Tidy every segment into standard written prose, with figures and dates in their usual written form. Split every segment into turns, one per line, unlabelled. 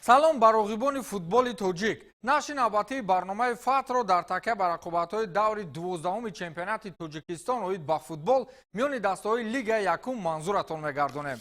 Салом ба роғибони футболи тоҷик. Нашри навбатии барномаи Фатҳро дар такя ба рақобатҳои даври 12-уми чемпионати Тоҷикистон оид ба футбол миёни дастаҳои Лигаи якум манзуратон мегардонем.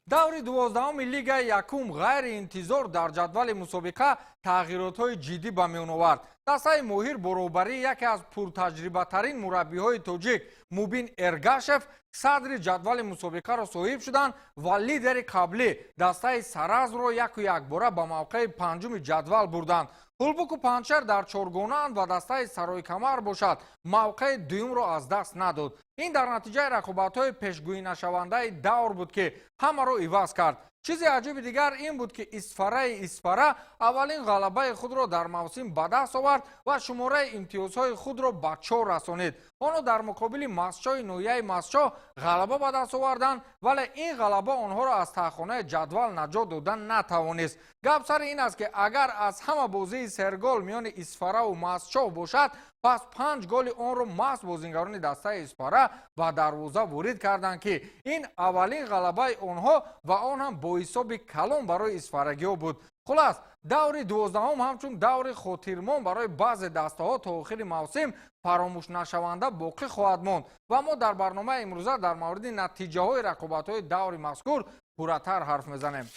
Даври 12-уми Лигаи якум ғайриинтизор дар ҷадвали мусобиқа тағйиротҳои ҷиддӣ ба миён овард. Дастаи Моҳир бо роҳбарии яке аз пуртаҷрибатарин мураббиҳои тоҷик Мубин Эргашев садри ҷадвали мусобиқаро соҳиб шуданд ва лидери қаблӣ дастаи Саразмро яку якбора ба мавқеи панҷуми ҷадвал бурданд. Ҳулбуку Панҷшер дар чоргонаанд ва дастаи Сарои Камар бошад, мавқеи дуюмро аз даст надод. Ин дар натиҷаи рақобатҳои пешгӯинашавандаи давр буд, ки ҳамаро иваз кард. Чизи аҷиби дигар ин буд, ки Исфараи Исфара аввалин ғалабаи худро дар мавсим ба даст овард ва шумораи имтиёзҳои худро ба чор расонид. Онҳо дар муқобили Мастчои ноҳияи Мастчо ғалаба ба даст оварданд, вале ин ғалаба онҳоро аз таҳхонаи ҷадвал наҷот дода натавонист. Гап сари ин аст, ки агар аз ҳама бозии сергол миёни Исфараву Мастчоҳ бошад, пас панҷ голи онро маҳз бозингарони дастаи Исфара ба дарвоза ворид карданд, ки ин аввалин ғалабаи онҳо ва он ҳам бо ҳисоби калон барои исфарагиҳо буд. Хулас, даври 12-ум ҳамчун даври хотирмон барои баъзе дастаҳо то охири мавсим фаромӯшнашаванда боқӣ хоҳад монд ва мо дар барномаи имрӯза дар мавриди натиҷаҳои рақобатҳои даври мазкур пурратар ҳарф мезанем.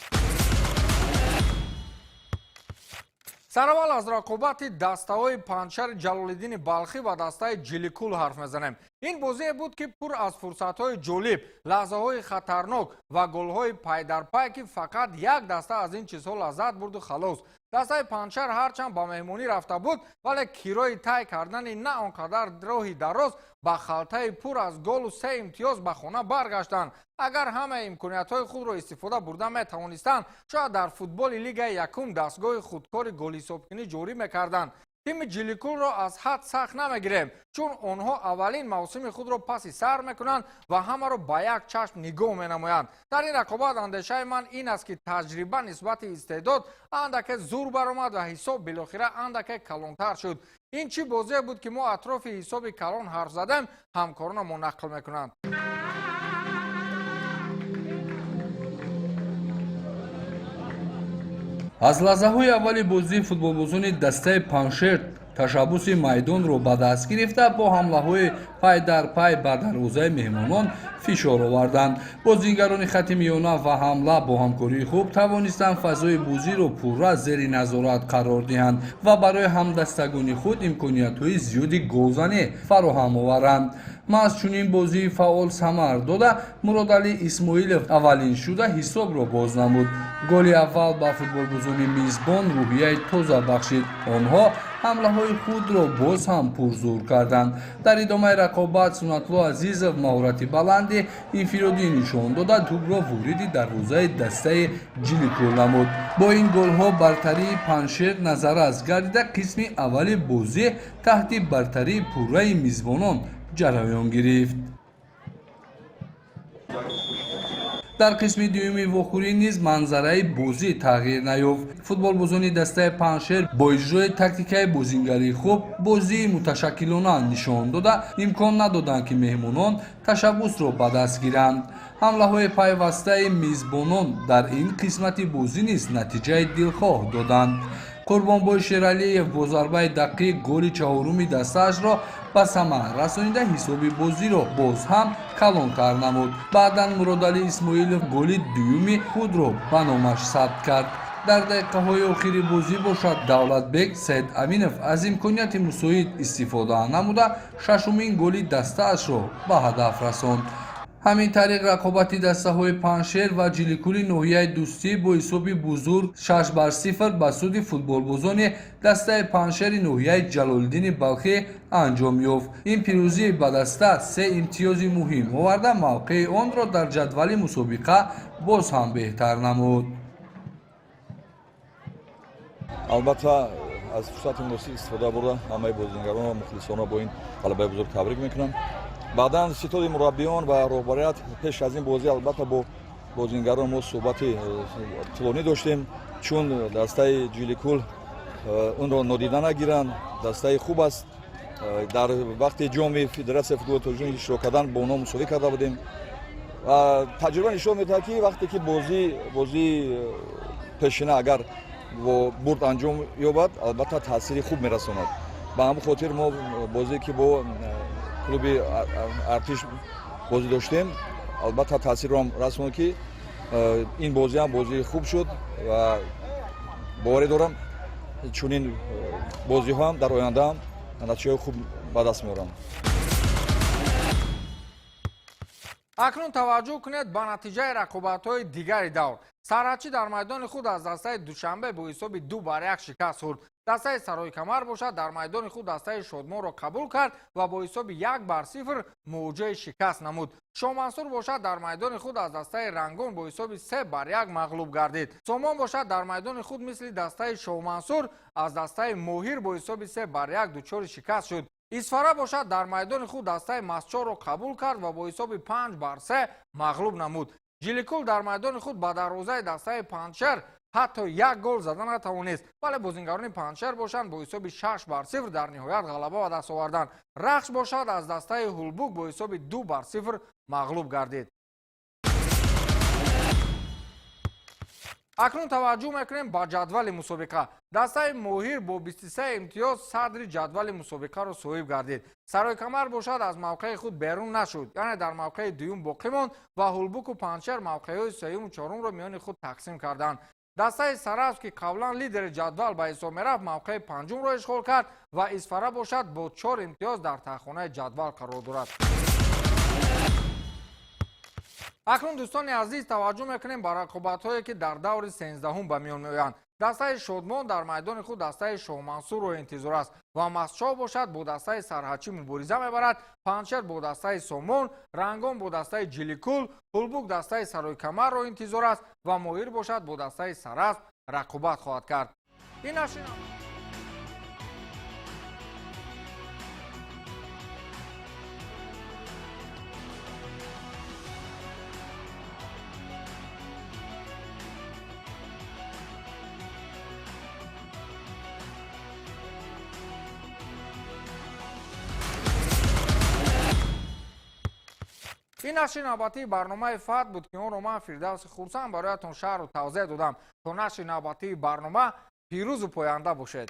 Сараввал аз рақобати дастаҳои Панҷшари Ҷалолиддини Балхӣ ва дастаи Ҷиликул ҳарф мезанем. Ин бозие буд, ки пур аз фурсатҳои ҷолиб, лаҳзаҳои хатарнок ва голҳои пайдарпай, ки фақат як даста аз ин чизҳо лаззат бурду халос. Дастаи Панҷшар ҳарчанд ба меҳмонӣ рафта буд, вале кирои тай кардани на он қадар роҳи дароз ба халтаи пур аз голу се имтиёз ба хона баргаштанд. Агар ҳамаи имкониятҳои худро истифода бурда метавонистанд, шояд дар футболи Лигаи якум дастгоҳи худкори голҳисобкунӣ ҷорӣ мекарданд. Тими Ҷиликулро аз ҳад сахт намегирем, чун онҳо аввалин мавсими худро паси сар мекунанд ва ҳамаро ба як чашм нигоҳ менамоянд. Дар ин рақобат андешаи ман ин аст, ки таҷриба нисбати истеъдод андаке зур баромад ва ҳисоб билохира андаке калонтар шуд. Ин чӣ бозие буд, ки мо атрофи ҳисоби калон ҳарф задем, ҳамкоронамон нақл мекунанд.
Аз лаҳзаҳои аввали бозии футболбозони дастаи Панҷшер ташаббуси майдонро ба даст гирифта, бо ҳамлаҳои пай дар пай ба дарвозаи меҳмонон фишор оварданд. Бозингарони хатти миёна ва ҳамла бо ҳамкории хуб тавонистанд фазои бозиро пурра зери назорат қарор диҳанд ва барои ҳамдастагони худ имкониятҳои зиёди голзанӣ фароҳам оваранд. Маҳз чунин бозии фаъол самар дода, Муродалӣ Исмоилов аввалин шуда ҳисобро боз намуд. Голи аввал ба футболбозони мизбон рӯҳияи тоза бахшид. Онҳо ҳамлаҳои худро боз ҳам пурзур карданд. Дар идомаи рақобат Сунатулло Азизов маҳорати баланди инфиродӣ нишон дода, тӯбро вориди дарвозаи дастаи Ҷиликул намуд. Бо ин голҳо бартарии Панҷшер назаррас гардида, қисми аввали бозӣ таҳти бартарии пурраи мизбонон ҷараён гирифт. Дар қисми дуюми вохӯрӣ низ манзараи бозӣ тағйир наёфт. Футболбозони дастаи Панҷшер бо иҷрои тактикаи бозингарии хуб бозии муташаккилона нишон дода, имкон надоданд, ки меҳмонон ташаббусро ба даст гиранд. Ҳамлаҳои пайвастаи мизбонон дар ин қисмати бозӣ низ натиҷаи дилхоҳ доданд. Қурбонбой Шералиев бо зарбаи дақиқ голи чаҳоруми дастаашро ба самар расонида, ҳисоби бозиро боз ҳам калонтар намуд. Баъдан Муродалӣ Исмоилов голи дуюми худро ба номаш сабт кард. Дар дақиқаҳои охири бозӣ бошад, Давлатбек Саидаминов аз имконияти мусоид истифода намуда, шашумин голи дастаашро ба ҳадаф расонд. Ҳамин тариқ, рақобати дастаҳои Панҷшер ва Ҷиликули ноҳияи Дӯстӣ бо ҳисоби бузург 6-0 ба суди футболбозони дастаи Панҷшери ноҳияи Ҷалолиддини Балхӣ анҷом ёфт. Ин пирӯзӣ ба даста се имтиёзи муҳим оварда, мавқеи онро дар ҷадвали мусобиқа боз ҳам беҳтар намуд.
Албатта, аз фурсати муносиб истифода бурда, ҳамаи бозингарон ва мухлисонро бо ин ғалабаи бузург табрик мекунам. Баъдан ситоди мураббиён ва роҳбарият пеш аз ин бозӣ, албатта, бо бозингарон мо суҳбати тӯлонӣ доштем, чун дастаи Ҷиликул онро нодида нагиранд, дастаи хуб аст. Дар вақти Ҷоми Федератсияи футболи Тоҷикистон иштирок кардан бо онҳо мусовӣ карда будем. Таҷриба нишон медиҳад, ки вақте ки бозии пешина агар бо бурд анҷом ёбад, албатта таъсири хуб мерасонад. Ба ҳамин хотир мо бозие ки бо клуби Артиш бозӣ доштем, албатта таъсирро расонд, ки ин бозӣ ҳам бозии хуб шуд ва боварӣ дорам, чунин бозиҳо ҳам дар оянда ҳам натиҷаҳои хуб ба даст меоранд.
Акнун таваҷҷӯҳ кунед ба натиҷаи рақобатҳои дигари давр. Сарҳадчӣ дар майдони худ аз дастаи Душанбе бо ҳисоби 2-1 шикаст хӯрд. Дастаи Сарои Камар бошад, дар майдони худ дастаи Шодмонро қабул кард ва бо ҳисоби 1-0 муоҷаи шикаст намуд. Шоҳмансур бошад, дар майдони худ аз дастаи Рангон бо ҳисоби 3-1 мағлуб гардид. Сомон бошад, дар майдони худ мисли дастаи Шоҳмансур аз дастаи Моҳир бо ҳисоби 3-1 дучори шикаст шуд. Исфара бошад, дар майдони худ дастаи Масчорро қабул кард ва бо ҳисоби 5-3 мағлуб намуд. Ҷиликул дар майдони худ ба дарвозаи дастаи Панҷшер ҳатто як гол зада натавонист, вале бозингарони Панҷшер бошанд, бо ҳисоби 6-0 дар ниҳоят ғалаба ба даст оварданд. Рахш бошад, аз дастаи Ҳулбук бо ҳисоби 2-0 мағлуб гардид. Акнун таваҷҷӯҳ мекунем ба ҷадвали мусобиқа. Дастаи Моҳир бо 23 имтиёз садри ҷадвали мусобиқаро соҳиб гардид. Сарои Камар бошад, аз мавқеи худ берун нашуд, яъне дар мавқеи дуюм боқӣ монд ва Ҳулбуку Панҷшер мавқеъҳои сеюму чорумро миёни худ тақсим карданд. Дастаи Сараф, ки қаблан лидери ҷадвал ба ҳисоб мерафт, мавқеи панҷумро ишғол кард ва Исфара бошад, бо 4 имтиёз дар таҳхонаи ҷадвал қарор дорад. Акнун, дӯстони азиз, таваҷҷӯҳ мекунем ба рақобатҳое, ки дар даври 13-ум ба миён меоянд. Дастаи Шодмон дар майдони худ дастаи Шоҳмансурро интизор аст ва Масчоҳ бошад, бо дастаи Сарҳадчӣ мубориза мебарад. Панҷшер бо дастаи Сомон, Рангон бо дастаи Ҷиликул, Ҳулбук дастаи Сарои Камарро интизор аст ва Моҳир бошад, бо дастаи Сарасп рақобат хоҳад кард. Ин нашри навбатии барномаи Фатҳ буд, ки онро ман, Фирдавси Хурсанд, бароятон шаҳру тавзеҳ додам. То нашри навбатии барнома пирӯзу поянда бошед.